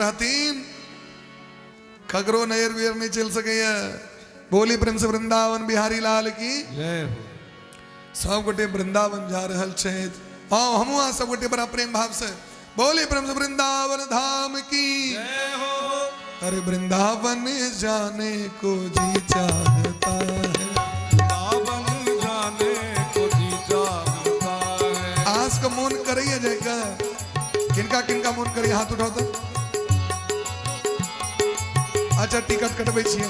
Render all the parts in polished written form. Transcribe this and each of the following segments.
रहथिन ककरो नजर गुजर नहीं चल सकैया। बोली प्रेम से वृंदावन बिहारी लाल की जय हो। सब गोटे वृंदावन जा रहल छथि। हाँ, हमहूँ अहाँ सब गोटे बड़ा प्रेम भाव से बोली प्रेम से वृंदावन धाम की जय हो। अरे वृंदावन जाने को जी चाहता है, वृंदावन जाने को जी चाहता है। आस का मन करैया जाएगा। किनका किनका मन करे हाथ उठाओ तो। अच्छा टिकट कटबै छियै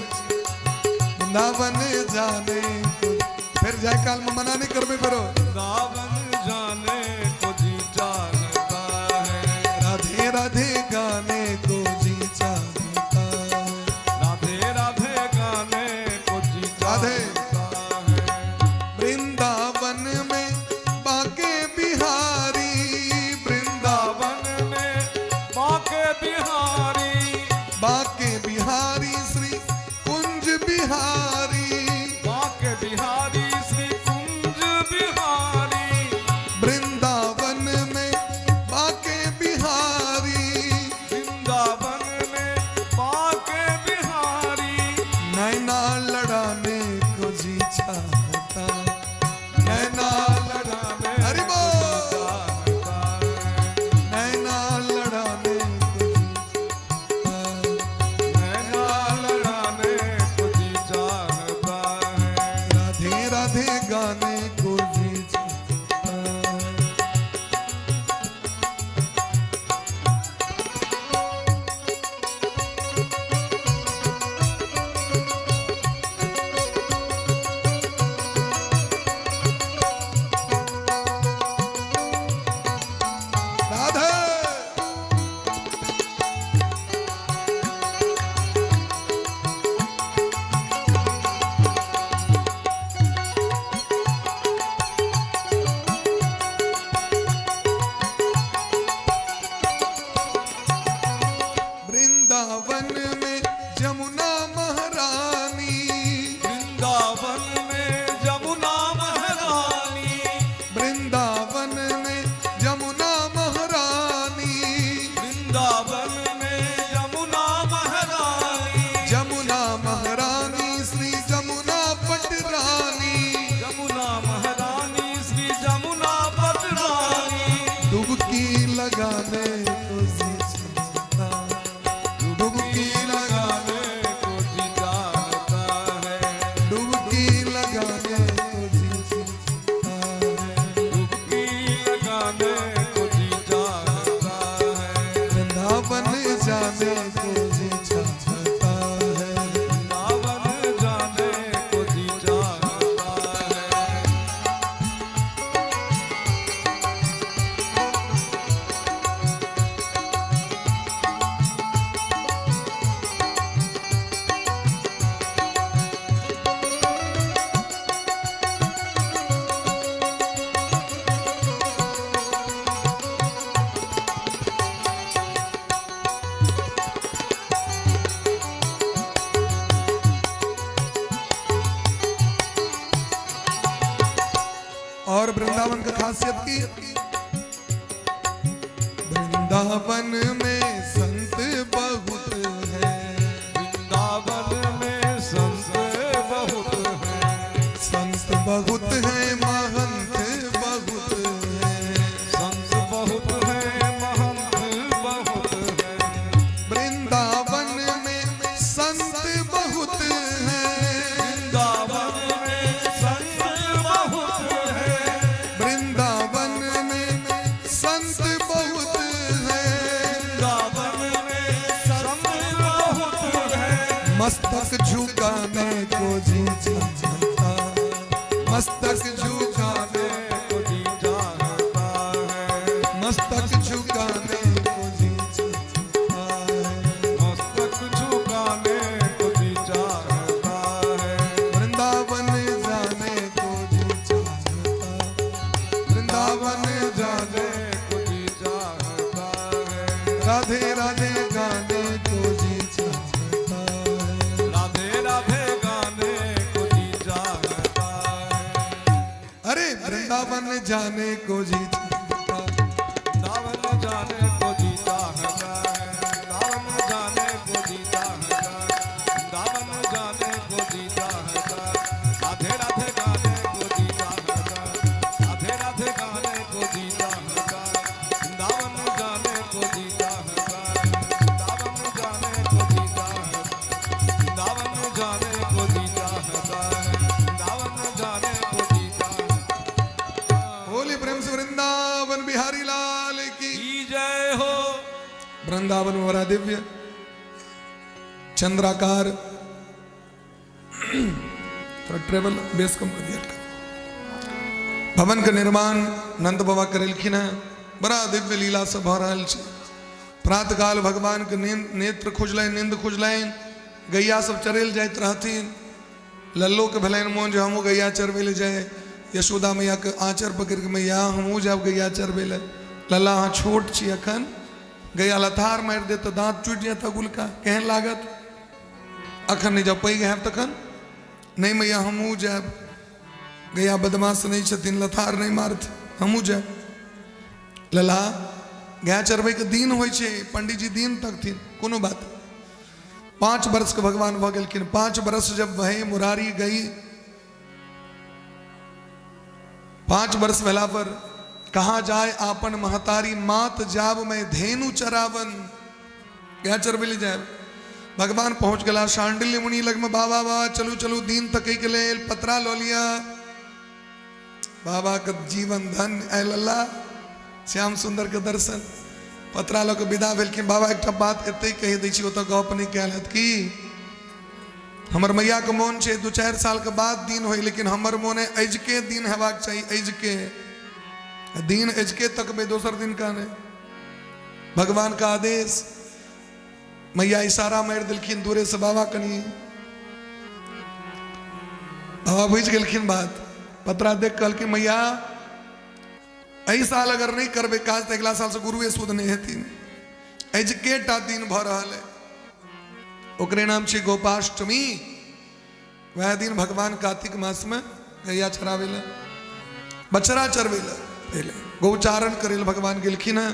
वृंदावन जाने को, फिर जाय काल में मना नहीं करबे करो। वृंदावन जाने को जी चाहता है, राधे राधे गाने को जी चाहता है, राधे राधे गाने को जी राधे। चाहता है। वृंदावन में बाके बिहारी, वृंदावन वृंदावन में बाके बिहारी, बाके बिहारी श्री कुंज बिहारी, बाके बिहारी श्री कुंज बिहारी, वृंदावन में बाके बिहारी, वृंदावन में बाके बिहारी, नैना लड़ाने को जी चाहता, नैना लड़ाने हरि बोल। चाहता है, नैना लड़ाने को जी चाहता, नैना लड़ाने को जी चाहता है, राधे राधे गाने को जी चाहता है। राधे। वृंदावन में जमुना महारानी, वृंदावन में जमुना महारानी, वृंदावन में जमुना महारानी, वृंदावन में जमुना महारानी, जमुना महारानी श्री जमुना पटरानी, जमुना महारानी श्री जमुना पटरानी, डुबकी लगाने को जी चाहता, डुबकी लगाने लगाने को जी चाहता है, डुबकी लगाने को जी चाहता है, डुबकी लगाने को जी चाहता है, वृंदावन जाने को जी चाहता है। वृंदावन जाने को जी चाहता है। और वृंदावन का खासियत की, वृंदावन में संत बहुत है, वृंदावन में संत बहुत हैं, संत बहुत है महंत बहुत है, संत बहुत हैं महंत बहुत हैं, वृंदावन में संत बहुत है, वृंदावन में संत बहुत हैं, वृंदावन में संत बहुत है, वृंदावन में संत बहुत हैं, मस्तक झुकाने को जी चाहता, मस्तक झुकाने को जी चाहता है, मस्तक झुकाने को जी चाहता है, मस्तक झुकाने को जी चाहता है, वृंदावन जाने को जी चाहता, वृंदावन जाने को जी चाहता है, राधे राधे गाने को जी चाहता है। राधे राधे गाने को जी चाहता है, अरे वृंदावन जाने को जी चाहता, वृंदावन जाने को जी चाहता है, वृंदावन को जीता है जान, वृंदावन जाने को जीता है जान, राधे राधे गाने को जीता है जान, राधे राधे गाने को जीता है जान, वृंदावन जाने को जीता है जान, वृंदावन जाने को जीता है, वृंदावन जाने को जीता है जान, वृंदावन जाने को जीता है। बोले प्रेम से वृंदावन बिहारी लाल की की जय हो। वृंदावन में बड़ा दिव्य चंद्राकार थोड़ा ट्रेवल बेस कम कर दिया। भवन के निर्माण नंद बाबा करेलखिन है। बड़ा दिव्य लीला से भऽ रहल छै। प्रातः काल भगवान के नेत्र खुजलनि, नींद खुजलनि, गैया सब चरैल जाइत रहथिन। लल्लो के भेलनि मोन जे हमहूँ गैया चरबै लए जाय। यशोदा मैया के आँचर पकड़ि के, मैया हमहूँ जायब गैया चरबै लए। लल्ला अहाँ छोट छी, अखन गैया लथार मारि देत तऽ दाँत टूटि जायत अगुलका, केहन लागत? अखन नहि जाउ, पैघ हैब तखन। नहि मैया हमहूँ जायब, गैया बदमाश नहि छथिन, लथार नहि मारथिन, हमहूँ जायब। लल्ला गाय चरबैके दिन होइ छै, पंडीजी दिन तकथिन, कोनो बात। 5 वर्ष के भगवान भऽ गेलखिन। 5 वर्ष जब भय मुरारी गई, 5 वर्ष भेला पर कहाँ जाय आपन महतारी, मात जाब मैं धेनु चरावन। गाय चरबै लए जायब। भगवान पहुंच गेला शांडिल्य मुनि लग में। बाबा बाबा चलू चलू, दिन तकै के लेल पतरा लऽ लिअ। बाबा के जीवन धन आयल अल्लाह श्याम सुंदर के दर्शन। पतरा लऽ के विदा भेलखिन। बाबा एकटा बात एते कहि दै छी, ओतऽ गप नहि कयल हैत। की हमर मैया के मोन छै 2-4 साल के बाद दिन होय, लेकिन हमर मोन है अजके दिन हेबाक चाही, अजके दिन अजके तकबै, दोसर दिन का नहि। भगवान का आदेश, मैया इशारा मारि देलखिन दूरे से, बाबा कनी। बाबा बुझि गेलखिन बात। पतरा देख कहलखिन मैया एहि साल अगर नहीं करबै काज तऽ अगिला साल से गुरुए शुद्ध नहीं हेथिन। अजके टा दिन भऽ रहल है, ओकरे नाम छै गोपाष्टमी। वएह दिन भगवान कार्तिक मास में गैया चराबै लए, बछड़ा चरबै लए पहिले गौचारण करै लए भगवान गेलखिन हँ।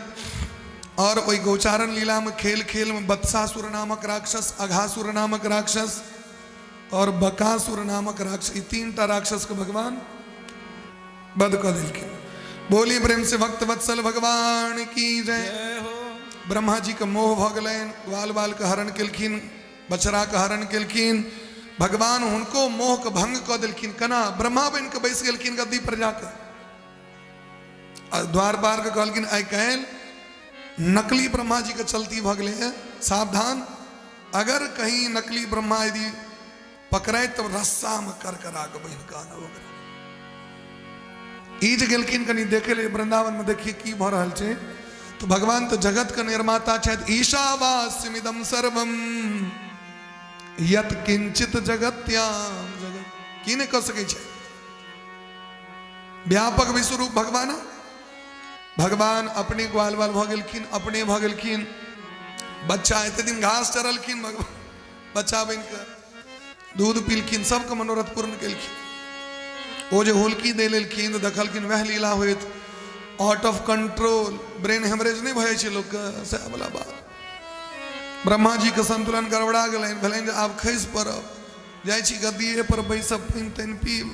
और ओहि गौचारण लीला में खेल खेल में बत्सासुर नामक राक्षस, अघासुर नामक राक्षस और बकासुर नामक राक्षस, ई 3 टा राक्षस के भगवान वध कऽ देलखिन। बोली प्रेम से भक्त वत्सल भगवान की जय। जय हो। ब्रह्मा जी के मोह भऽ गेलनि, ग्वाल बाल के हरण केलखिन, बछड़ा के हरण केलखिन। भगवान हुनको मोह के भंग कऽ देलखिन। केना? ब्रह्मा बनि कऽ बैस गेलखिन गद्दी पर जाकऽ। आ द्वार पार के कहलखिन आइ काल्हि नकली ब्रह्मा जी के चलती भऽ गेलै हँ, सावधान, अगर कहीं नकली ब्रह्मा यदि पकड़ाय तब रस्सा में करकरा के बन्हि कऽ आनब ओकरा। ई जे गेलखिन कनि देखे ले वृंदावन में, देखिए की भऽ रहल छै। तो भगवान तो जगत के निर्माता छथि। ईशावास्यमिदं सर्वम यत किंचित जगत्याम जगत, की नहि कऽ सकै छै? व्यापक विश्वरूप भगवान। भगवान अपने ग्वाल बाल भऽ गेलखिन, अपने भऽ गेलखिन बच्चा। एते दिन घास चरलखिन, भगवान बच्चा बनि कऽ दूध पीलखिन, सबके मनोरथ पूर्ण केलखिन। ओ जे हुलकी दे लेलखिन तऽ देखलखिन वएह लीला होइत, out of control, brain haemorrhage नहि भऽ जाइ छै लोकके, सएह वला बात। ब्रह्मा जी के संतुलन गड़बड़ा गेलनि, भेलनि जे आब खसि पड़ब, जाइ छी गद्दिए पर बैसब, पानि तानि पीब,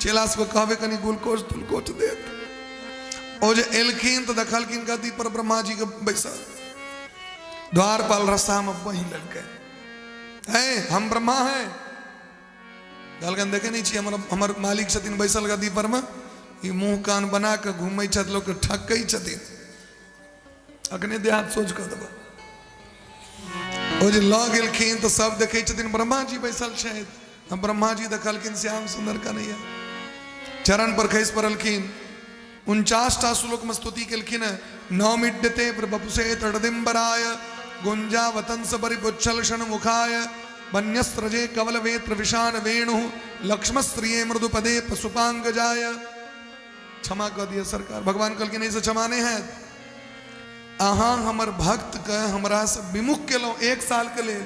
चेला सबके कहबै कनि ग्लूकोज तुलकोज देत। ओ जे एलखिन तऽ देखलखिन गद्दी पर ब्रह्मा जी के बैसल, द्वारपाल रस्सा में बन्हि लेलकै। हे हम ब्रह्मा हैं, कहलकनि देखे नहीं छियै हमर मालिक छथिन बैसल गद्दी पर में, ई मुँह कान बना कऽ घूमै छथि, लोकके ठकै छथिन, अखने देह हाथ सोझ कऽ देबऽ। ओ जे लऽ गेलखिन तऽ सब देखै छथिन ब्रह्मा जी बैसल छथि। हम ब्रह्मा जी देखलखिन श्याम सुंदर कन्हैया, चरण पर खसि पड़लखिन। 49 टा श्लोक में स्तुति केलखिन। नौमिड्यते बपुषे तड़दिम्बराय गुंजावतंस परिपुच्छल षण्मुखाय वन्यस्रजे कवल वेत्र विषाण वेणु लक्ष्मश्रिये मृदुपदे पशुपांगजाय। क्षमा कऽ दिअ सरकार। भगवान कहलखिन एहिसँ क्षमा नहि हैत, अहाँ हमर भक्त के हमरा से विमुख केलहुँ 1 साल के लेल।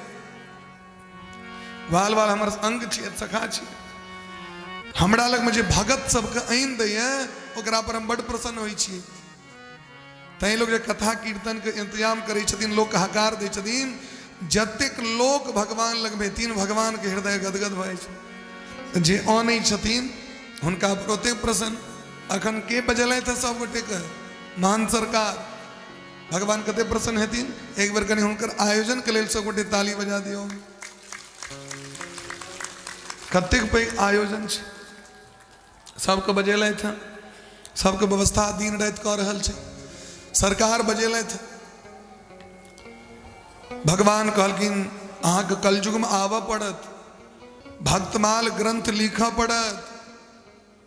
बाल बाल हमर अंग छियै, सखा छियै, हमरा लगमे जे भगत सबके आनि दैए ओकरा पर हम बड्ड प्रसन्न होइ छियै। तैं लोक जे कथा कीर्तन के इंतजाम करै छथिन, लोक हकार दै छथिन, जतेक लोक भगवान लग हेथिन भगवानके हृदय गदगद भऽ जाइ छै। जे अनै छथिन हुनका पर ओतेक प्रसन्न। अखन के बजेलथि हँ सब गोटेके? महान सरकार। भगवान कते प्रसन्न हेथिन। एक बेर कनि हुनकर आयोजन के लेल सब गोटे ताली बजा दियौ। कतेक पैघ आयोजन छै, सबके बजेलथि हँ, सबके व्यवस्था दिन राति कऽ रहल छै सरकार। बजेलथि, भगवान कहलखिन अहाँके कलयुगमे आबऽ पड़त, भक्तमाल ग्रंथ लिखऽ पड़त,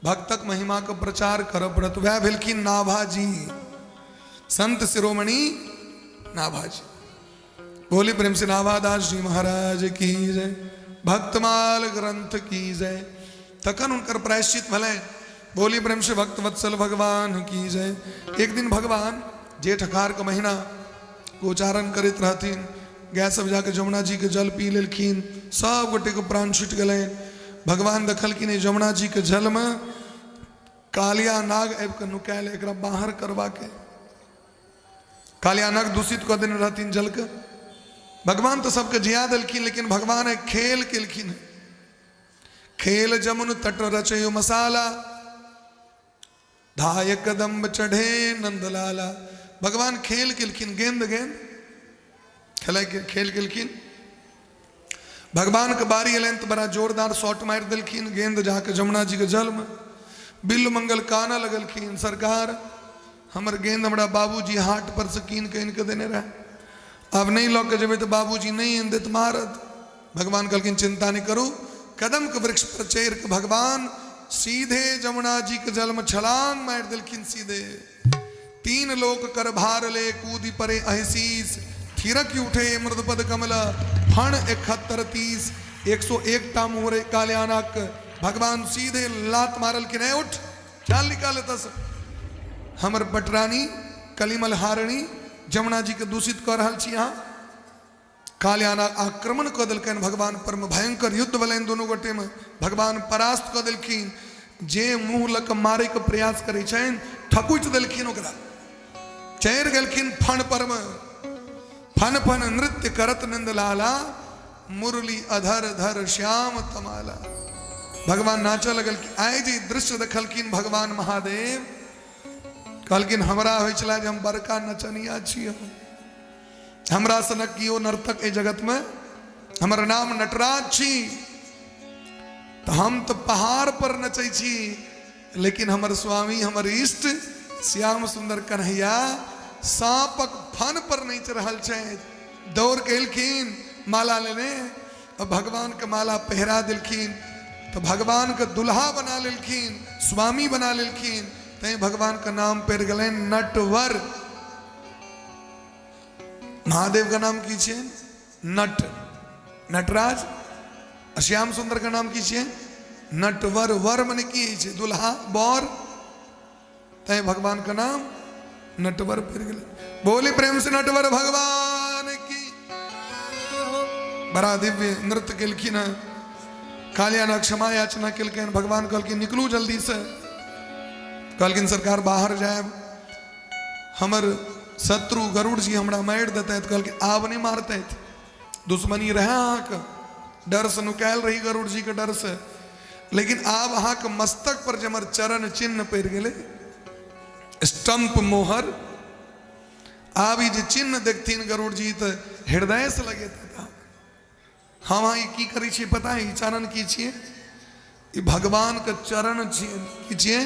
भक्तक महिमाके प्रचार करऽ पड़त। वएह भेलखिन नाभाजी, संत शिरोमणि नाभाजी। बोली प्रेम से नाभादास जी महाराज की जय, भक्तमाल ग्रंथ की जय। तखन हुनकर प्रायश्चित भेलनि। बोली प्रेम से भक्त वत्सल भगवान की जय। एक दिन भगवान जेठ अखार के महीना गोचारण करैत रहथिन, गाय सब जाके जमुना जी के जल पी लेलखिन, सब गोटे के प्राण छूटि गेलनि। भगवान देखलखिन एहि जमुना जी के जल में कालिया नाग आबि कऽ नुकायल, एकरा बाहर करबाके। कालिया नाग दूषित कऽ देने रहथिन जलके। भगवान तऽ सबके जिया देलखिन, लेकिन भगवान एक खेल केलखिन। खेल जमुन तट रचयो मसाला, धाय कदम्ब चढ़े नंदलाला। भगवान खेल केलखिन, गेंद गेंद खेलाय के खेल केलखिन। भगवान के बारी एलनि तऽ बड़ा जोरदार शॉट मारि देलखिन, गेंद जाके जमुना जी के जल में। बिल्ल मंगल कानऽ लगलखिन, सरकार हमर गेंद हमरा बाबूजी हाट पर से कीन के आनि के देने रहे, आब नहि लऽ के जेबै तऽ बाबूजी नहि आनि देत, मारत। भगवान कहलखिन चिंता नहि करू। कदम के वृक्ष पर चढ़ि के भगवान सीधे जमुना जी के जल में छलांग मारि देलखिन सीधे। तीन लोक कर भार ले कूदी परे अहसीस, थिरक उठे मृदपद कमल फण 71 30। 101 टा मुहरे काल्यानाक। भगवान सीधे लात मारलखिन, ए उठ चल निकाल एतऽ। हमर पटरानी कलिमल हारणी जमुना जी के दूषित कऽ रहल छी अहाँ। काल्याना आक्रमण कऽ देलकनि भगवान पर में, भयंकर युद्ध भेलनि दुनू गोटे में, भगवान परास्त कऽ देलखिन। जे मुँह लऽ कऽ मारैके प्रयास करै छनि थकुचि देलखिन ओकरा, चढ़ि गेलखिन फन पर में। फन फन नृत्य करत नंदलाला, मुरली अधर धर श्याम तमाला। भगवान नाचऽ लगलखिन। आइ जे दृश्य देखलखिन भगवान महादेव, कहलखिन हमरा होइ छला जे हम बड़का नचनिया छी, हम हमरा सनक केओ नर्तक एहि जगतमे, हमर नाम नटराज छी, तऽ हम तऽ पहाड़ पर नचै छी, लेकिन हमर स्वामी हमर इष्ट श्याम सुंदर कन्हैया साँपक फन पर नाचि रहल छथि। दौड़ के एलखिन माला लेने, आ भगवान के माला पहिरा देलखिन, तऽ भगवान के दुल्हा बना लेलखिन, स्वामी बना लेलखिन। तैं भगवान के नाम पड़ि गेलनि नटवर। महादेव का नाम की छे? नट, नटराज। आ श्याम सुंदर का नाम की छे? नटवर। वर मने की छै? दुल्हा, बर। तैं भगवान का नाम नटवर पड़ गेलै। बोली प्रेम से नटवर भगवान की। बड़ा दिव्य नृत्य केलखिन हँ। कालिया क्षमा याचना केलखिन। भगवान कहलखिन निकलू जल्दी से। कहलखिन सरकार बाहर जायब, हमर शत्रु गरुड़ जी हमरा मारि देतथि। कहलखिन आब नहि मारतथि, दुश्मनी रहए अहाँके, डरसँ नुकायल रही गरुड़ जीके डरसँ, लेकिन आब अहाँके मस्तक पर जे हमर चरण चिन्ह पड़ि गेलै, स्टम्प मोहर, आब ई जे चिन्ह देखथिन गरुड़ जी तऽ हृदयसँ लगेतथि। हम अहाँ ई की करै छियै पता है? ई चरण की छियै? ई भगवानके चरण छियै। की छियै?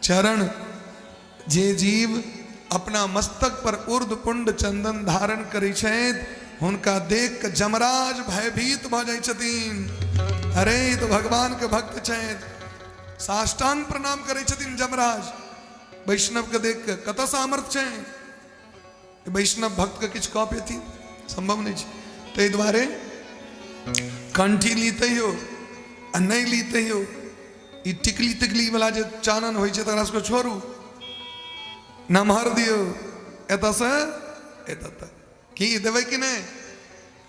चरण। जे जीव अपना मस्तक पर ऊर्ध्व पुंड चंदन धारण करै छथि हुनका देख के जमराज भयभीत भऽ जाइ छथिन। अरे ई तऽ भगवानके भक्त छथि। साष्टांग प्रणाम करै छथिन जमराज वैष्णवके देख के। कतऽ सामर्थ्य छै वैष्णव भक्तके किछु कऽ पेथिन? सम्भव नहि छै। ताहि दुआरे कंठी ली तैयो आ नहि ली तैयो ई टिकली तिकली वाला जे चानन होइ छै तकरा सबके छोड़ू, नमहर दियौ एतऽसँ एतऽ तक। की देबै कि नहि?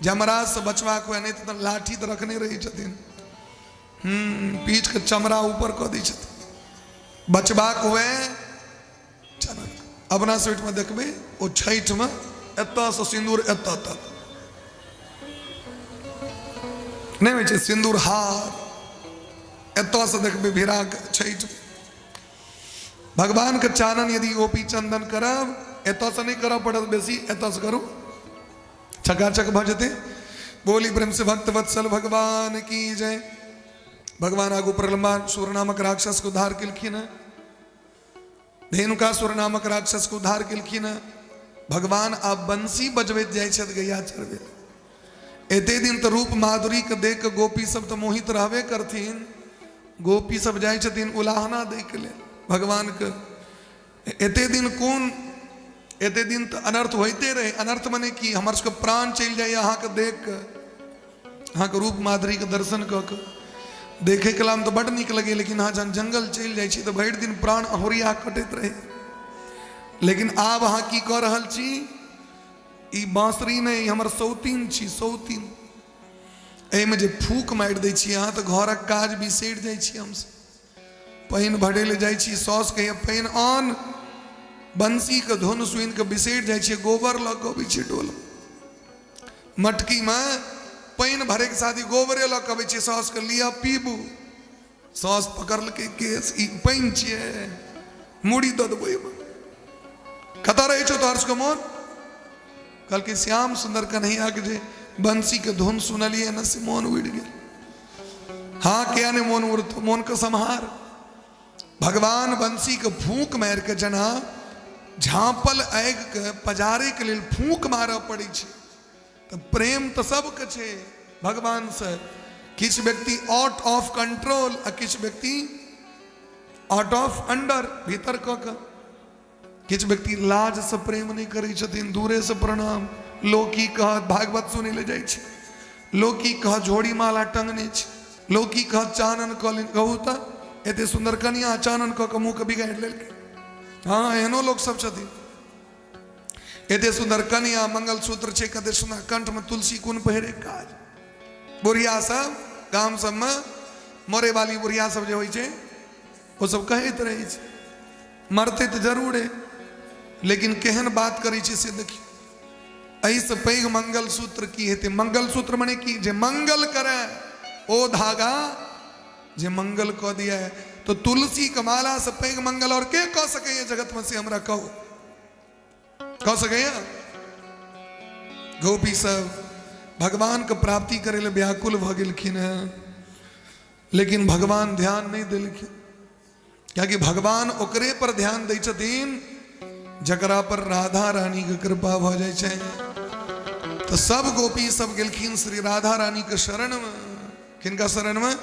जमराजसँ बचबाक हुए, नहि तऽ लाठी तऽ रखने रहै छथिन, पीठ के चमड़ा ऊपर कऽ दै छथिन। बचबाक हुए चानन। अपना सब ओहिठमा देखबै ओ छठिमे एतऽसँ सिन्दूर एतऽ तक। नहि होइ छै सिन्दूर हार, एतऽसँ देखबै भिड़ा छठि भगवानके चानन यदि गोपी चंदन करब, एतऽसँ नहि करऽ पड़त बेसी, एतऽसँ करू, चकाचक भऽ जेतै। बोली प्रेम से भक्त वत्सल भगवान की जय। भगवान आगू प्रलम्बासुर नामक राक्षस के उद्धार केलखिन हँ, धेनुकासुर नामक राक्षस के उद्धार केलखिन हँ। भगवान आब बंसी बजबैत जाइ छथि गैया चरबै। एते दिन तऽ रूप माधुरी के देख के गोपी सब तऽ मोहित रहबे करथिन, गोपी सब जाइ छथिन उलाहना दै के लेल भगवान के। एते दिन कोन, एते दिन तऽ अनर्थ होइते रहे। अनर्थ मने की, हमर सबके प्राण चलि जाइए अहाँके देख के, अहाँके रूप माधुरी के दर्शन कऽ के। देखे के लाम तऽ बड नीक लगैए, लेकिन अहाँ जहन जंगल चलि जाइ छी तऽ भरि दिन प्राण अहोरिया कटैत रहै। लेकिन आब अहाँ की कऽ रहल छी, ई बाँसुरी नहि, हमर सौतीन छी, सौतीन। एहिमे जे फूक मारि दै छी अहाँ तऽ घरक काज बिसरि जाइ छी हमसब। पानि भरै लए जाइ छी, साउस कहैए पानि आन, बंसीके धुन सुनि कऽ बिसरि जाइ छियै, गोबर लऽ कऽ अबै छियै डोल मटकीमे पानि भरैके साथ ही गोबरे लऽ कऽ अबै छियै, साउसके लिअ पीबू। साउस पकड़लकै केस, ई पानि छियै, मूड़ी दऽ देबो एहिमे। कतऽ रहै छौ तोहर सबके मोन? कहलकै श्याम सुंदर कन्हैयाके जे बंसीके धुन सुनलियै ने से मोन उड़ि गेल। हाँ, किया नहि मोन उड़तौ, मोनके सम्हार। भगवान बंसीके फूंक मारि के जेना झाँपल आगिके पजारैके लेल फूंक मारऽ पड़ै छै, तऽ प्रेम तऽ सबके छै भगवानसँ। किछु व्यक्ति आउट ऑफ कंट्रोल आ किछु व्यक्ति आउट ऑफ अंडर, भीतर कऽ कऽ। किछु व्यक्ति लाजसँ प्रेम नहि करै छथिन, दूरेसँ प्रणाम, लोक की कहत, भागवत सुनै लए जाइ छै, लोक की कहत, झोरी माला टंगने छै, लोक की कहत, चानन कऽ लेने। कहू तऽ एते सुन्दर कनिया चानन कऽ कऽ मुँहके बिगाड़ि लेलकै। हँ, एहनो लोक सब छथिन। एते सुन्दर कनिया, मंगलसूत्र छै कते सुन्दर, कंठमे तुलसी कोन पहिरे काज। बुढ़िया सब गाम सबमे मरे वाली बुढ़िया सब जे होइ छै ओ सब कहैत रहै छै, मरतै तऽ जरूरे, लेकिन केहन बात करै छै से देखियौ। एहिसँ पैघ मंगलसूत्र की हेतै? मंगलसूत्र मने की, जे मंगल करे ओ धागा जे मंगल कऽ दिया। तो तुलसी के माला से पैघ मंगल और के कऽ सकैए जगत में, से हमरा कहू, कऽ सकैए? गोपी सब भगवान के प्राप्ति करे ले व्याकुल भऽ गेलखिन हेँ, लेकिन भगवान ध्यान नहि देलखिन, कियाकि भगवान ओकरे पर ध्यान दै छथिन जकरा पर राधा रानी के कृपा भऽ जाइ छै। तऽ सब गोपी सब गेलखिन श्री राधा रानी के शरण में। किनका शरण में?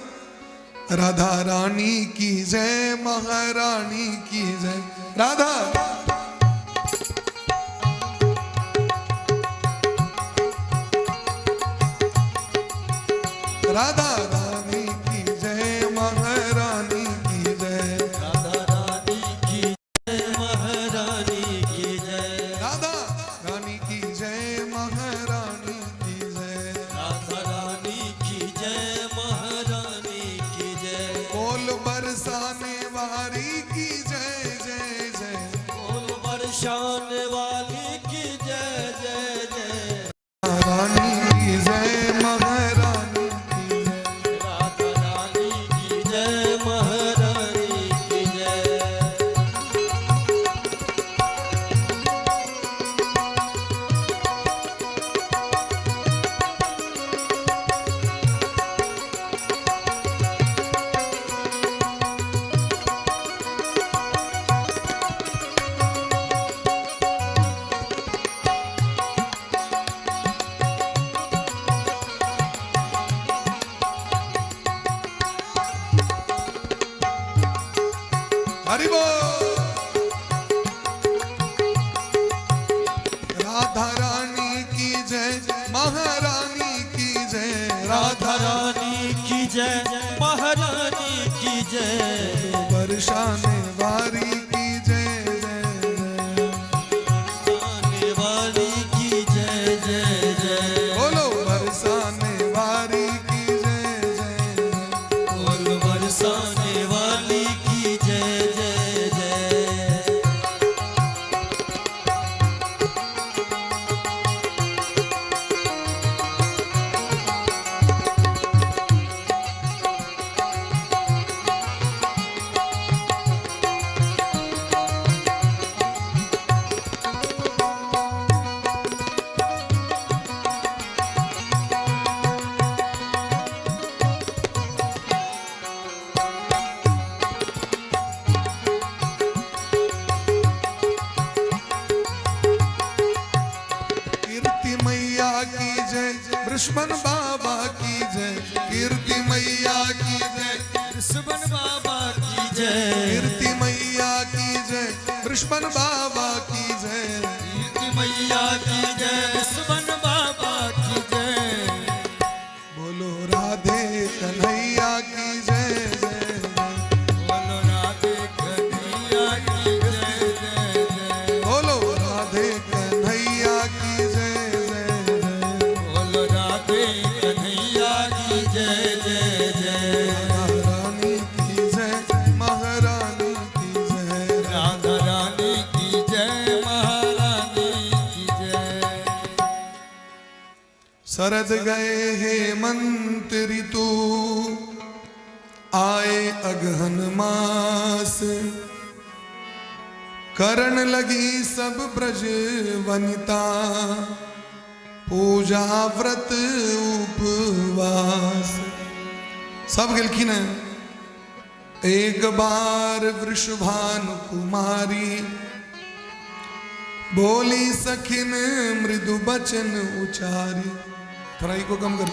राधा रानी की जय, महारानी की जय, राधा राधा रानी की जय, महारानी की जय, राधा रानी की जय, महारानी की जय, राधा रानी की जय, महारानी की जय, राधा रानी की जय, महारानी की जय, बोल बरसाने वाली की जय जय जय, बोल बरसाने वाली की जय जय जय, रानी की जय, महारानी की जय, राधा रानी की जय, महारानी की जय। हरि बोल। राधा रानी की जय, महारानी की जय, राधा रानी की जय, महारानी की जय, बरसाने वाली की जय जय जय, बरसाने वाली की जय जय जय, बोलो बरसाने वाली की जय जय जय, बोलो बरसाने वाली की जय जय जय। जय, वृषभन बाबा की जय, कीर्ति मैया की जय, वृषभन बाबा की जय, कीर्ति मैया की जय, वृषभन बाबा की जय, कीर्ति मैया की जय, वृषभन बाबा की जय। बोलो राधे कन्हैया की जय जय जय। बोलो राधे कन्हैया की जय जय जय। बोलो राधे कन्हैया की जय जय जय। बोलो राधे कन्हैया की जय जय जय। राधा रानी की जय, महारानी की जय। राधा रानी की जय, महारानी की जय। शरद गए हेमंत ऋतु, आए अगहन मास, करण लगी सब ब्रज वनिता, पूजा व्रत उपवास। सब गेलखिन हैं। एक बार वृषभानु कुमारी बोली सखिन मृदु बचन उचारी। थोड़ा को कम कर।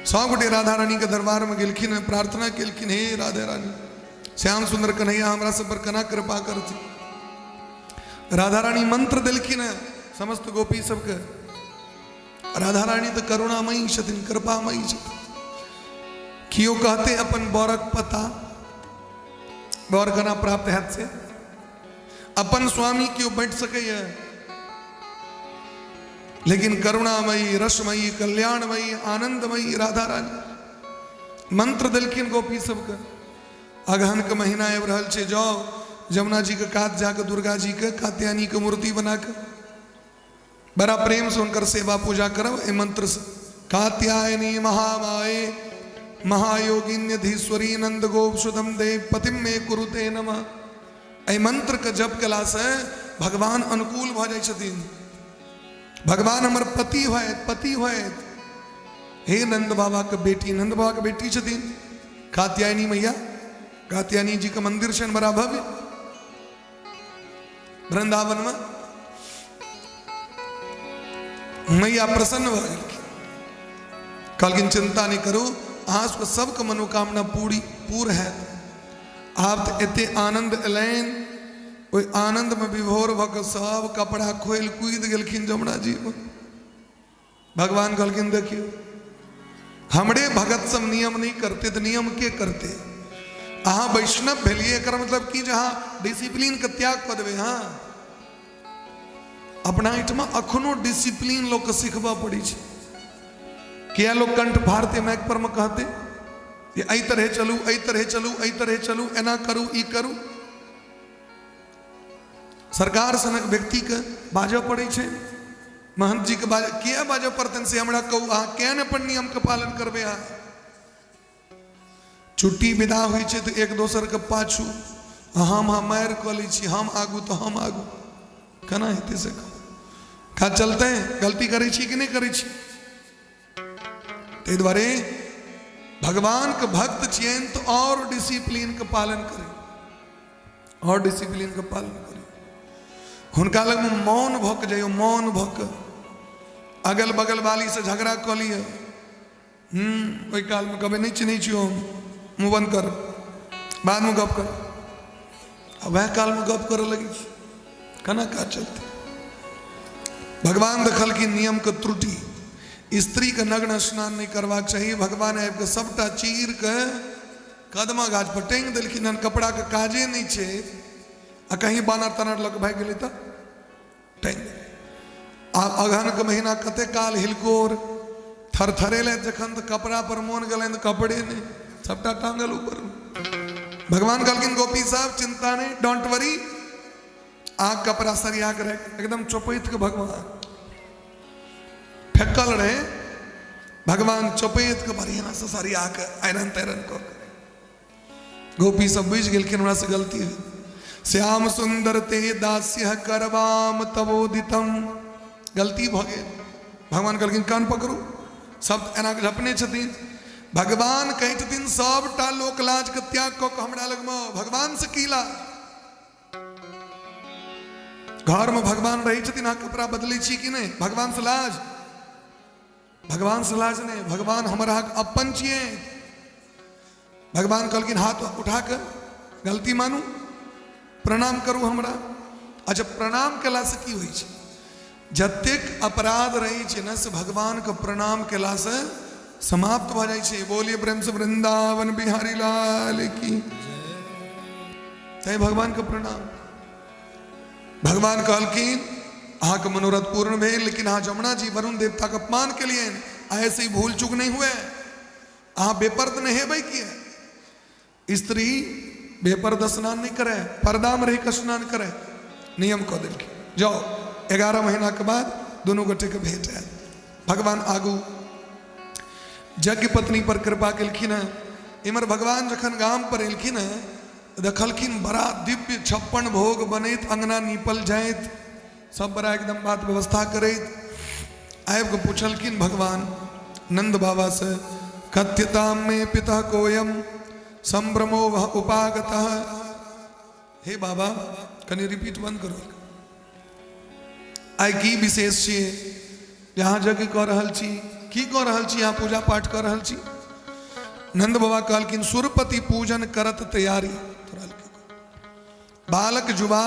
100 गोटे राधा रानी के दरबार में गेलखिन हैं, प्रार्थना केलखिन, हे राधे रानी श्याम सुंदर कन्हैया हमरा सब पर कना कृपा करती। राधा रानी मंत्र देलखिन हैं समस्त गोपी सबके। राधा रानी तो करुणामयी छथिन, कृपामयी छथिन। कियो कहते अपन बरक पता, बर कना प्राप्त हैत से अपन स्वामी क्यों बैठ सकैया, लेकिन करुणामयी रसमयी कल्याणमयी आनंदमयी राधा रानी मंत्र देलखिन गोपी सबके। अगहन के महीना आबि रहल छै, जाओ जमुना जी के कात जाके दुर्गा जी के कात्यायनी के मूर्ति बना के बड़ा प्रेम से हुनकर सेवा पूजा करब। एहि मंत्र से कात्यायनी महामाये महायोगिन्यधीश्वरी नंद गोप सुतम देव पतिम मे कुरुते नमः। एहि मंत्र के जप केला से भगवान अनुकूल भऽ जाइ छथिन। भगवान हमर पति होयत, पति होयत। हे नंद बाबा के बेटी, नंद बाबा के बेटी छथिन कात्यायनी मैया। कात्यायनी जी के मंदिर छनि बड़ा भव्य वृंदावन में। मैया प्रसन्न भऽ गेलखिन, कहलखिन चिंता नहीं करू, अहाँ सबके सबके मनोकामना पूरी पूर हैत। आब तऽ एते आनंद एलनि, ओहि आनंद में विभोर भऽ कऽ सब कपड़ा खोलि कूदि गेलखिन जमुना जी में। भगवान कहलखिन देखियौ हमरे भगत सब नियम नहीं करते तऽ नियम के करते? अहाँ वैष्णव भेलियै एकर मतलब की जे अहाँ डिसिप्लिन के त्याग कऽ देबै? हाँ, अपना एहिठमा अखनो डिसिप्लिन लोकके सिखबऽ पड़ै छै। किया लोक कंठ फाड़ते माइक पर में कहते जे एहि तरहे चलू, एहि तरहे चलू, एहि तरहे चलू, एना करू, ई करू। सरकार सनक व्यक्तिके बाजऽ पड़ै छै, महंत जी के बाजऽ किया बाजऽ पड़तनि से हमरा कहू, अहाँ किया ने अपन नियमके पालन करबै? अहाँ छुट्टी विदा होइ छै तऽ एक दोसरके पाछू हम मारि कऽ लै छी, हम आगू तऽ हम आगू, केना हेतै से कहू? काज चलतै? गलती करै छी कि नहि करै छी? ताहि दुआरे भगवानके भक्त छियनि तऽ आओर डिसिप्लिनके पालन करै, आओर डिसिप्लिनके पालन करै। हुनका लगमे मौन भऽ कऽ जइयौ, मौन भऽ कऽ अगल बगल वाली से झगड़ा कऽ लिअ। ओहि कालमे कहबै नहि चिन्है छियौ हम, मुँह बंद कर, बादमे गप कर। आ वएह कालमे गप करऽ लगै छी, केना काज चलतै? भगवान देखलखिन नियमके त्रुटि, स्त्रीके नग्न स्नान नहि करबाक चाही। भगवान आबि कऽ सबटा चीर के कदमा गाछ पर टाँगि देलखिन हन, कपड़ाके काजे नहि छै, आ कहीं बानर तानर लऽ कऽ भागि गेलै तऽ टाँगि देलखिन। आब अगहनके महीना कते काल हिलकोर थरथरेलथि जखन तऽ कपड़ा पर मोन गेलनि तऽ कपड़े नहि, सबटा टाँगल ऊपर। भगवान कहलखिन गोपी साहब चिंता नहीं, don't worry, आग कपड़ा सरिया के रख, एकदम चौपैत के भगवान फेकल रहे, भगवान चौपैत के बढ़िया से सरिया के आयरन तैरन कऽ के। गोपी सब बुझि गेलखिन हमरा से गलती हुई। श्याम सुंदर ते दास्य करवाम तबोदितम, गलती भऽ गेल। भगवान कहलखिन कान पकड़ू, सब एना कऽ झपने छथिन। भगवान कहै छथिन सबटा लोक लाज के त्याग कऽ कऽ हमरा लगमे भगवान से की लाज? घर में भगवान रहै छथिन, अहाँ कपड़ा बदलै छी कि नहि? भगवान से लाज? भगवान से लाज नहि, भगवान हमर अहाँके अपन छियै। भगवान कहलखिन हाथ उठा कऽ गलती मानू, प्रणाम करू हमरा। अच्छा, प्रणाम केलासँ की होइ छै? जतेक अपराध रहै छै ने, से भगवानके प्रणाम केलासँ समाप्त भऽ जाइ छै। बोलिए प्रेम से वृंदावन बिहारी लाल की। तैं भगवानके प्रणाम। भगवान कहलखिन अहाँके मनोरथ पूर्ण भेल, लेकिन अहाँ जमुना जी वरुण देवताके अपमान केलियनि, ऐसे ही भूल चूक नहि हुए। अहाँ बेपर्द नहेबै किए? स्त्री बेपर्द स्नान नहि करे, पर्दामे रहि कऽ स्नान करे, नियम कऽ देलखिन। जाओ, 11 महीनाके बाद दुनू गोटेके भेंट आयल। भगवान आगू यज्ञ पत्नी पर कृपा केलखिन हँ। इम्हर भगवान जखन गाम पर एलखिन हँ, देखलखिन बड़ा दिव्य 56 भोग बनैत, अंगना नीपल जाइत, सब बड़ा एकदम बात व्यवस्था करैत। आबि कऽ पुछलखिन भगवान नंद बाबा से, कथ्यताम में पिता कोयम संभ्रमो वह उपागतः। हे बाबा, कनि रिपीट बंद करो। आइ की विशेष छियै जे अहाँ यज्ञ कऽ रहल छी? की कऽ रहल छी अहाँ? पूजा पाठ कऽ रहल छी? नंद बाबा कहलखिन सुरपति पूजन करत तैयारी। बालक जुवा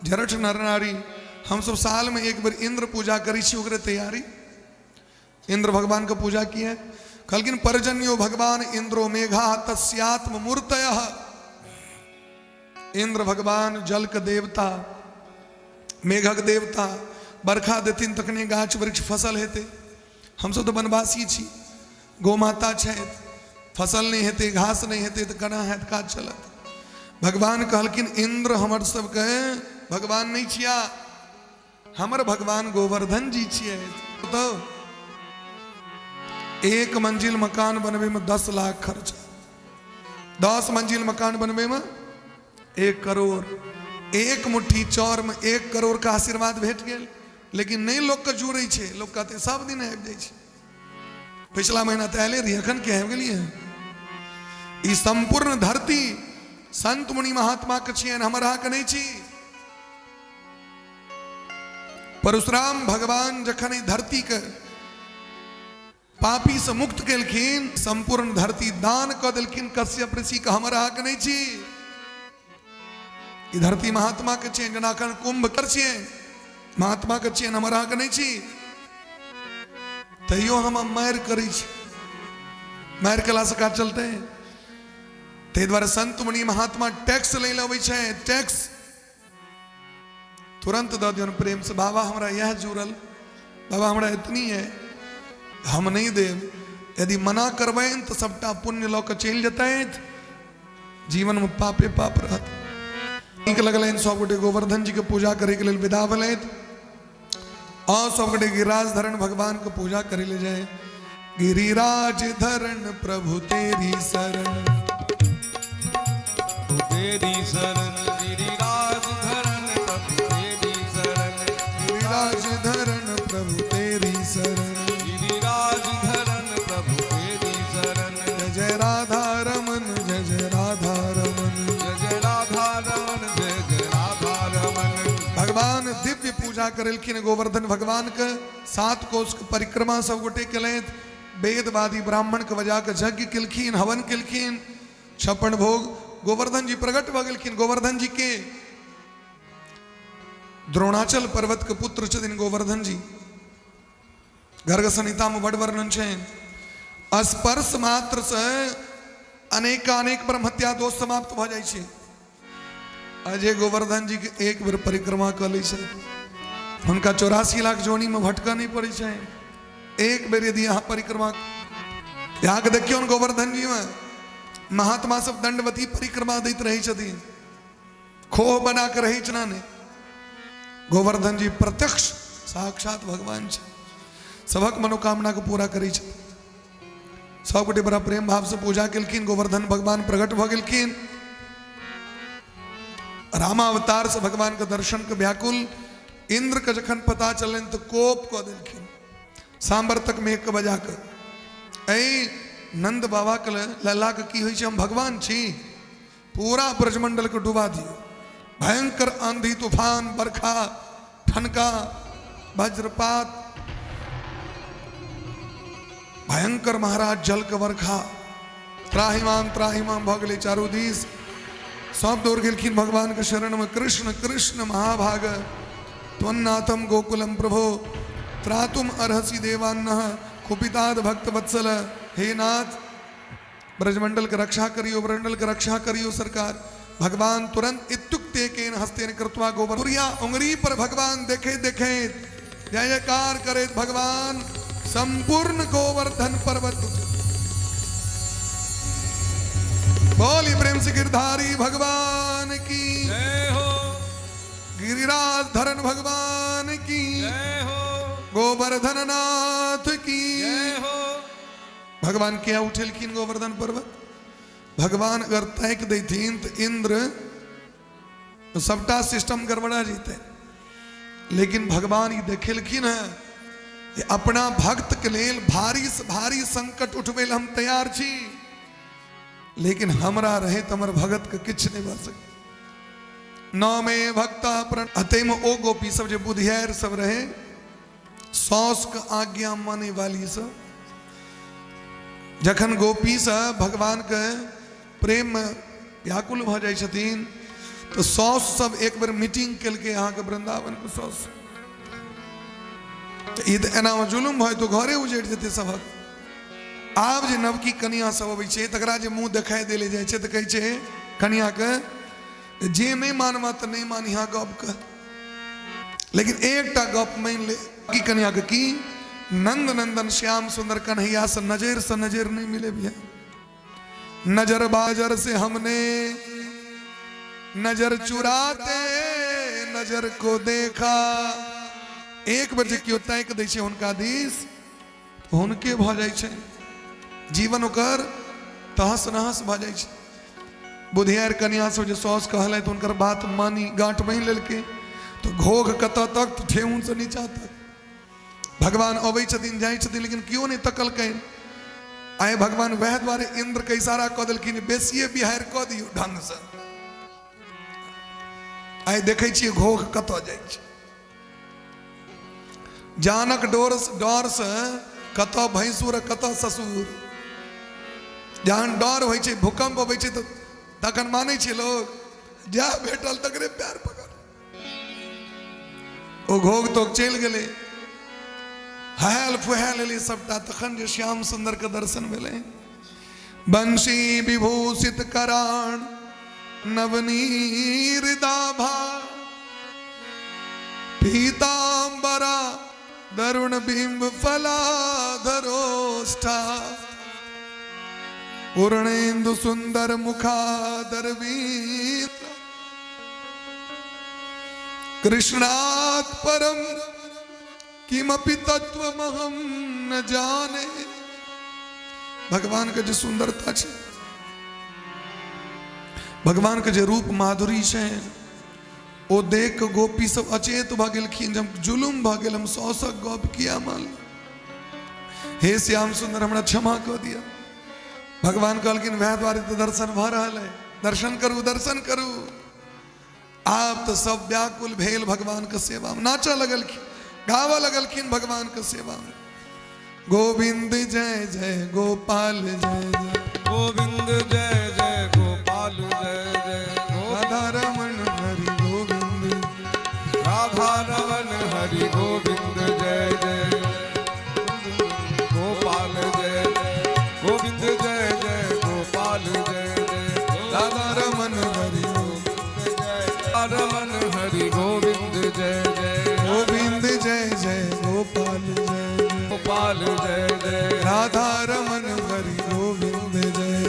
झरठ नर नारी, हमसब साल में एक बेर इंद्र पूजा करै छी, ओकरे तैयारी। इंद्र भगवान के पूजा किए? कहलखिन पर्जन्यो भगवान इंद्रो मेघा तस्यात्म मूर्तयः। इंद्र भगवान जल के देवता, मेघक देवता, बरखा देथिन तखने गाछ वृक्ष फसल हेतै। हमसब तऽ वनवासी छी, गौ माता छथि, फसल नहि हेतै, घास नहि हेतै तऽ केना हैत काज चलत? भगवान कहलखिन इंद्र हमर सबके भगवान नहि छिया, हमर भगवान गोवर्धन जी छियै। तो एक मंजिल मकान बनबै में 10 लाख खर्चा, 10 मंजिल मकान बनबै में 1 करोड़, एक मुट्ठी चाउर में 1 करोड़ का आशीर्वाद भेट गेल। लेकिन नहि लोकके जुड़ै छै, लोक कहते सब दिन आबि जाइ छै, पिछला महीना तऽ आयले रही, एखन के आबि गेलियै? ई सम्पूर्ण धरती संत मुनि महात्मा के छियनि, हमर अहाँके नहि छी। परशुराम भगवान जखन ई धरती के पापी से मुक्त केलखिन, सम्पूर्ण धरती दान कऽ देलखिन कश्यप ऋषि के, हमर अहाँके नहि छी। ई धरती महात्मा के छियनि, जेना एखन कुंभ कर छियै, महात्मा के छियनि, हमर अहाँके नहि छी। तैयो हम मारि करै छी, मारि केलासँ काज चलतै? ताहि दुआरे संत मुनि महात्मा टैक्स लै लए अबै छै, टैक्स तुरंत दऽ दियौन प्रेम से। बाबा हमरा इएह जुड़ल, बाबा हमरा एतनी है, हम नहि देब। यदि मना करबनि तऽ सबटा पुण्य लऽ कऽ चलि जेतथि, जीवनमे पापे पाप रहत। नीक लगलनि, सबगोटे गोवर्धन जी के पूजा करैके लेल विदा भेलथि और सबगोटे गिरिराज धरण भगवान के पूजा करे ले जाए। गिरिराज धरण प्रभु तेरी शरण, तेरी शरण, गिरिराज धरण प्रभु तेरी शरण, गिरिराज धरण प्रभु तेरी शरण, गिरिराज धरण प्रभु तेरी शरण। जय जय राधा रमन, जय जय राधा रमन, जय जय राधा रमन, जय जय राधा रमन। भगवान दिव्य पूजा करेलखिन गोवर्धन भगवान के, 7 कोस के परिक्रमा सब गोटे केलथि, वेदवादी ब्राह्मण के बजा के यज्ञ केलखिन, हवन केलखिन, 56 भोग। गोवर्धन जी प्रकट भऽ गेलखिन। गोवर्धन जी के द्रोणाचल पर्वत के पुत्र छथिन गोवर्धन जी। गर्ग संहिता में बड़ वर्णन छै। स्पर्श मात्र से अनेकानेक ब्रह्महत्या दोष समाप्त भऽ जाइ छै। अजय गोवर्धन जी के एक बेर परिक्रमा कऽ लै छै, हुनका 84 लाख जोनी में भटकऽ नहि पड़ै छै। एक बेर यदि अहाँ परिक्रमा अहाँके देखियौ ने, गोवर्धन जी में महात्मा सब दंडवती परिक्रमा दैत रहै छथिन, खोह बना के रहै छै ने। गोवर्धन जी प्रत्यक्ष साक्षात भगवान छै, सबक मनोकामना के पूरा करै छै। सब गोटे बड़ा प्रेम भाव से पूजा केलखिन, गोवर्धन भगवान प्रकट भऽ गेलखिन। रामावतार से भगवान के दर्शन के व्याकुल इंद्र के जखन पता चलनि तऽ कोप कऽ देलखिन। सांबर तक मेघ के बजा कऽ, ऐ नंद बाबा के लल्ला के की होइ छै, हम भगवान छी, पूरा ब्रजमंडल के डुबा दियौ। भयंकर आंधी तूफान, बरखा, ठनका, वज्रपात, भयंकर महाराज जल के बरखा, त्राहिमाम त्राहिमाम भऽ गेलै चारू दिस। सब दौड़ गेलखिन भगवान के शरण में, कृष्ण कृष्ण महाभाग त्वन्नाथम गोकुलम प्रभो त्रातुम अर्हसि देवान्नः कुपिताद भक्त वत्सल। हे नाथ, ब्रजमंडल के रक्षा करियो, ब्रजमंडल के रक्षा करियो सरकार। भगवान तुरंत इत्युक्ते केन हस्तेन कृत्वा गोबर पुरिया उंगली पर भगवान देखे देखे जय जयकार करे भगवान संपूर्ण गोवर्धन पर्वत। बोली प्रेम से गिरधारी भगवान की जय हो, गिरिराज धरन भगवान की जय हो, गोवर्धन नाथ की जय हो। भगवान क्या उठेलखिन गोवर्धन पर्वत? भगवान अगर ताकि दैथिन तो इंद्र तो सबटा सिस्टम गड़बड़ा जीते, लेकिन भगवान ई देखेलखिन है जे अपना भक्त के लेल भारी से भारी संकट उठबै हम तैयार छी, लेकिन हमरा रहे तो हमर भगत के किछु नहीं भऽ सकै। न मे भक्ता प्रण। अतः ओ गोपी सब जे बुधियार सब रहे, साउस के आज्ञा माने वाली सब, जखन गोपी सब भगवान के प्रेम में व्याकुल भऽ जाइ छथिन तऽ साउस सब एक बेर मीटिंग केलकै अहाँके वृंदावन के साउस, तऽ ई तऽ एनामे जुलुम भऽ जेतौ, घरे उजड़ि जेतै सभक। आब जे नवकी कनिया सब अबै छै तकरा जे मुँह देखाइ देले जाइ छै तऽ कहै छै कनियाके जे नहि मानबह तऽ नहि मानिहा गपके, लेकिन एकटा गप मानि ले की कनिया के की नंद नंदन श्याम सुंदर कन्हैया से नजर से नजर नहीं मिले भैया। नजर बाजर से हमने नजर चुराते नजर को देखा। एक बेर जे केओ ताकि दै छै हुनका दिस हुनके भऽ जाइ छै जीवन, ओकर तहस नहस भऽ जाइ छै। बुधियार कनिया सब जे साउस कहलथि हुनकर बात मानी गाँठ बान्हि लेलकै तऽ घोघ कतऽ तक, तऽ ठेहुनसँ नीचा तक। भगवान अबै छथिन जाइ छथिन लेकिन केओ नहि तकलकनि। आइ भगवान वएह दुआरे इन्द्रके इशारा कऽ देलखिन बेसिए बिहार कऽ दियौ ढङ्गसँ। आइ देखै छियै घोघ कतऽ जाइ छै, जानक डोर डरसँ कतऽ भैंसुर कतऽ ससुर। जहन डर होइ छै भूकंप अबै छै तऽ तखन मानै छै लोक, जएह भेटल तकरे पैर पकड़। ओ घोघ तोघ चलि गेलै, हहल फुहायल एलै सबटा। तखन जे श्याम सुंदर के दर्शन भेलै, बंशी विभूषित कराण नवनीर दाभा पीताम्बरा दरुण बिंब फलाधरोष्ठा पूर्णेन्दु सुंदर मुखादरवीर कृष्णात् परम किमपि तत्वमहं न जाने। भगवान के जे सुंदरता छै, भगवान के जे रूप माधुरी छै, ओ देख कऽ गोपी सब अचेत भऽ गेलखिन। जब जुलुम भऽ गेल, हम सौसक गप किया मान, हे श्याम सुंदर हमरा क्षमा कऽ दिअ। भगवान कहलखिन वएह दुआरे तऽ दर्शन भऽ रहल है, दर्शन करू दर्शन करू। आब तऽ सब व्याकुल भेल भगवान के सेवा में नाचऽ लगलखिन, गाबऽ लगलखिन भगवान के सेवा में। गोविंद जय जय गोपाल जय जय, गोविंद जय जय गोपाल जय जय, राधा रमन हरि गोविंद, राधा रमन हरि गोविंद जय जय गोपाल जय, गोविंद जय जय गोपाल जय जय, राधा रमन हरि गोविंद, रमन हरि गोविंद जय जय, गोविंद जय जय गोपाल जय जय, गोपाल जय जय, राधा रमन हरि गोविंद जय जय,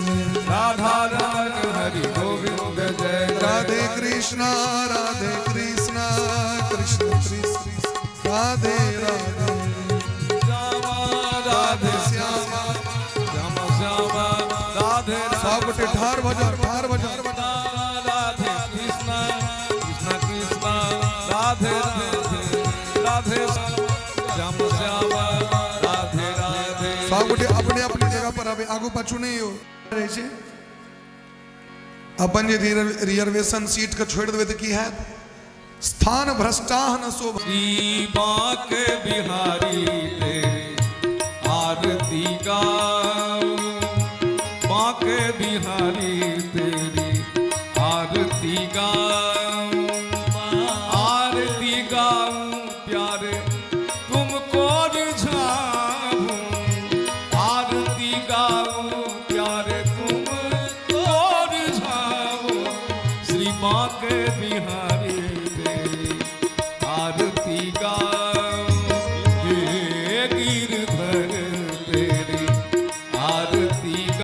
राधा रमन हरि गोविंद जय जय, राधे कृष्णा राधे कृष्णा कृष्ण कृष्ण राधे राधे, श्यामा राधे श्यामा श्यामा श्यामा राधे सब गोटे ठाढ़ भऽ जाउ, ठाढ़ भऽ जाउ। राधे कृष्णा कृष्णा कृष्णा राधे राधे राधे श्याम श्यामा राधे राधे। सब गोटे अपने अपने जगह पर आबे, आगू पाछू नहीं हो रहै छै। अपन जे रिजर्वेशन सीट के छोड़ि देबै तऽ की हैत? स्थान भ्रष्टाह न शोभ। श्री बांके बिहारी तेरी आरती। भक्ति गाओ, बांके बिहारी।